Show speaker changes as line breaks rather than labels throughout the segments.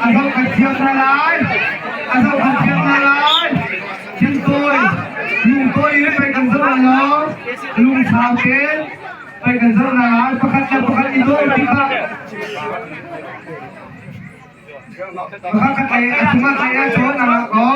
A zoh kan thiam hna lai. A zoh kan thiam hna lai. Thingtawi, lungtawi in pei kan zoh lai lo. Lungsau tein pei kan zoh hna lai. Pakhat le pakhat i daw tikah pakhat khat lei a cungah lei ah cun a ngah ko.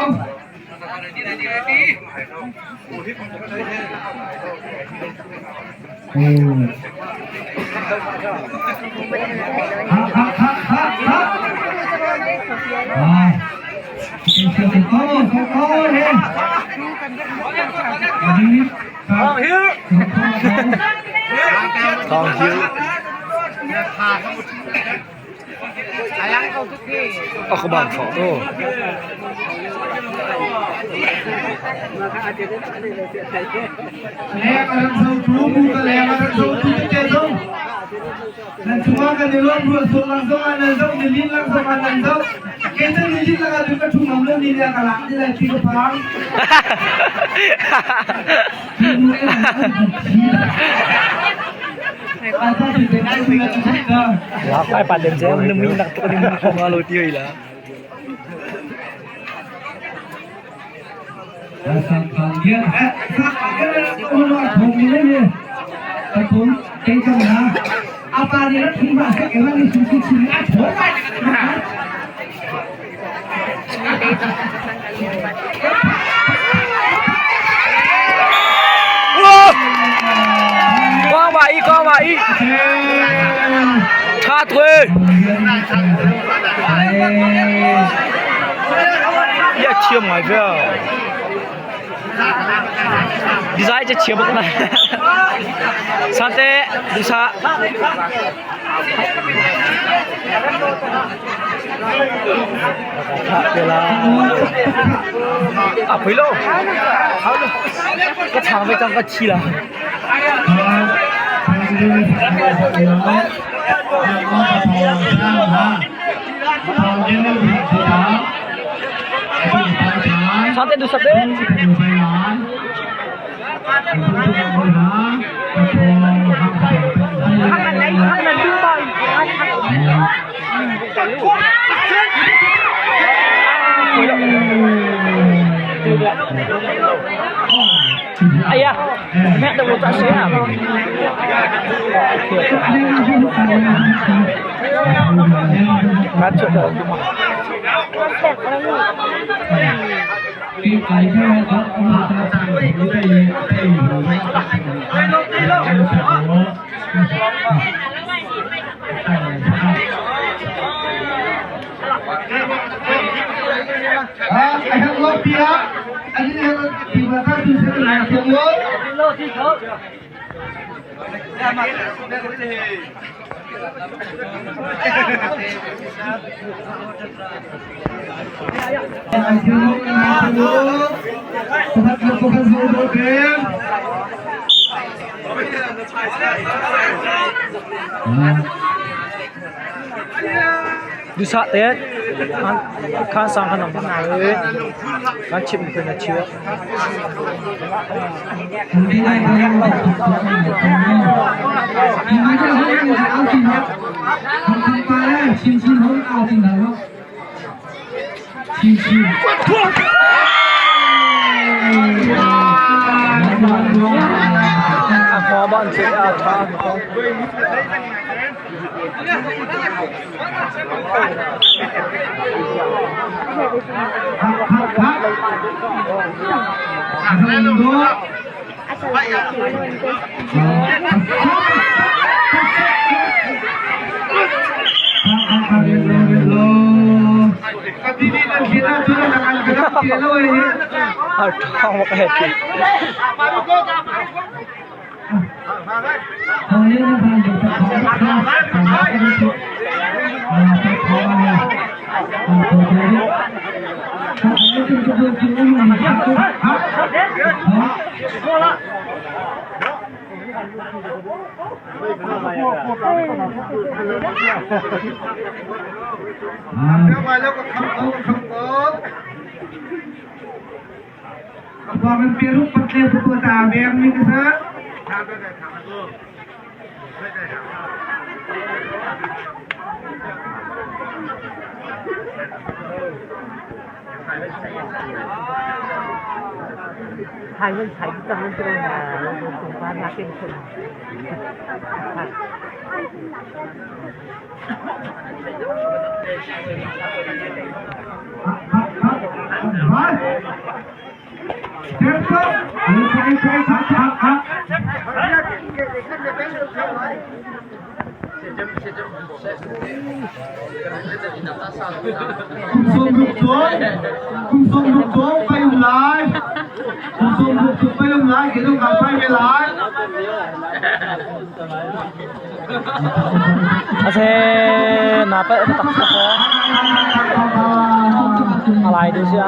Thawng hiu. A ka bang fak to.
Leng a rak zotu, bu ka leng a rak zotu tete zong nan cungah kan i lawm ruah sual lang zong ah nan zoh nilin lang zong ah nan zoh kei cu nilin lakah cun ka ṭhu ngam lo ni le ka lak ti lai ti ka phang.
Lai pa dem che na mi nak tuk ni mu phong lo ti hoi la. Quang bà y, quang bà y. Tha tuê. Ya chiam ngai ve. Design che chiam bak na. Sante dusa. A phui lo. Ka chang ve cang ka thi la. Sante dusa te. Aya, mẹ đâu có xe à? Cắt chuyện đời. Dusa te khan sang khan nang bang kan chim ko na chiu. A hma ban che a tha. Har thong bak he ti. Ase na pa tak tak ko. Alai du sia.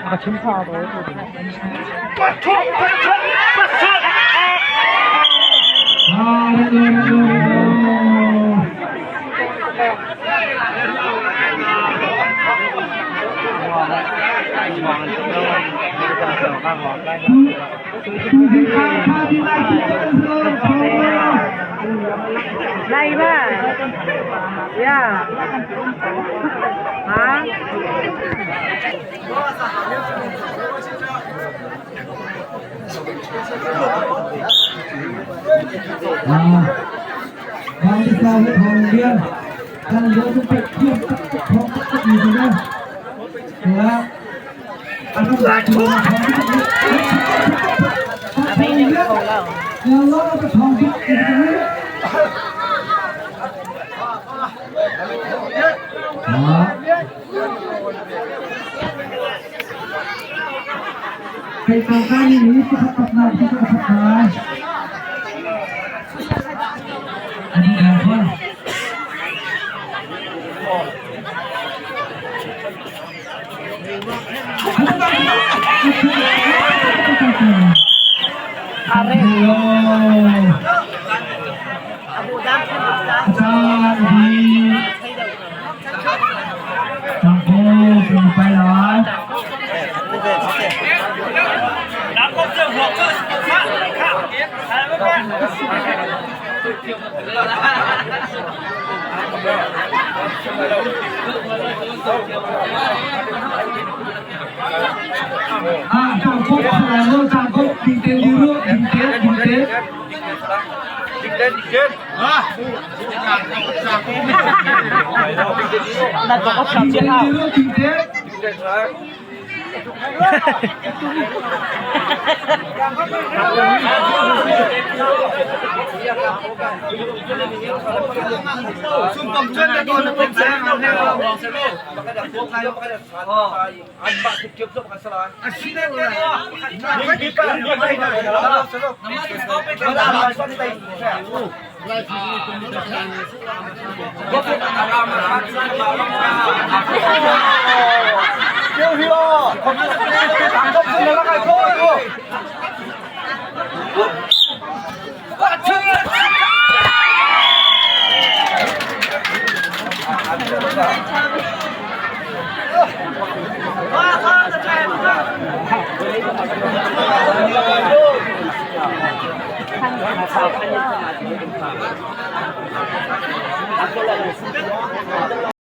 Ka chim pha ko.